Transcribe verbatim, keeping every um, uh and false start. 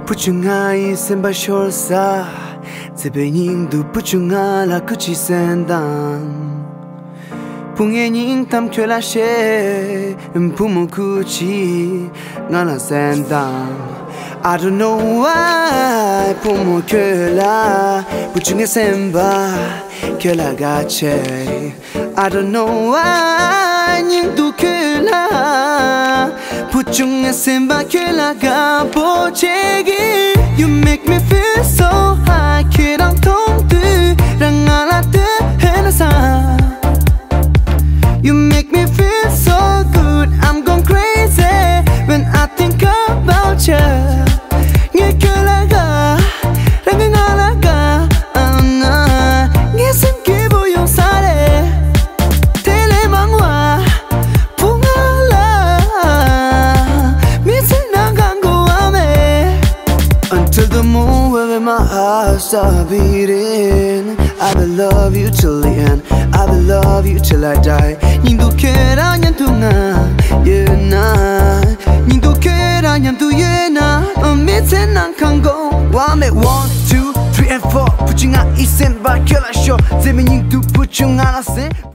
བུ་ཆུང་ང་ཡི་སེམས་པ་ཤོར་ས། མཛེས་པའི་སྙིང་སྡུག་བུ་ཆུང་ང་ལ་སྐུ་མཁྱེན་གསན་དང་། བུ་ངའི་སྙིང་གཏམ་ཁྱོད་ལ་བཤད། བུ་མོ་སྐུ་མཁྱེན་ང་ལ་གསན་དང་། I don't know why བུ་མོ་ཁྱོད་ལ་བུ་ཆུང་ངའི་སེམས་པ་ཁྱོད་ལ་དགའ་ཆེ། I don't know why སྙིང་སྡུག་ཁྱོད་ལ། བུ་ཆུང་ངའི་སེམས་པ་ཁྱོད་ལ་དགའ་པོ་བྱེད་ཀྱི། You make me feel so high ཁྱེད་རང་མཐོང་དུས་རང་ང་ལ་ལྟོས་ཧེ་ན་ས། You make me feel so good I'm going crazy when I think about you. ངས་ཁྱོད་ལ་དགའ། རང་གིས་ང་ལ་དགའ། ཨ་ན། ངའི་སེམས་སྐྱིད་པོ་ཡོང་ས་རེད། དེ་ལས་མང་བ་བུ་ང་ལ་མི་ཚེ་ནང་གང་དགོས་བ་མེད། Until the moon will be my eyes, I'll be in. I will love you till the end. I will love you till I die. སྙིང་སྡུག་ཁྱོད་རང་མཉམ་དུ་ང་ཡོད་ན། སྙིང་སྡུག་ཁྱོད་རང་མཉམ་དུ་ཡོད་ན། མི་ཚེ་ནང་གང་དགོས་བ་མེད། One, two, three and four བུ་ཆུང་ང་ཡི་སེམས་པ་ཁྱོད་ལ་ཤོར། མཛེས་མའི་སྙིང་སྡུག་བུ་ཆུང་ང་ལ་གསན།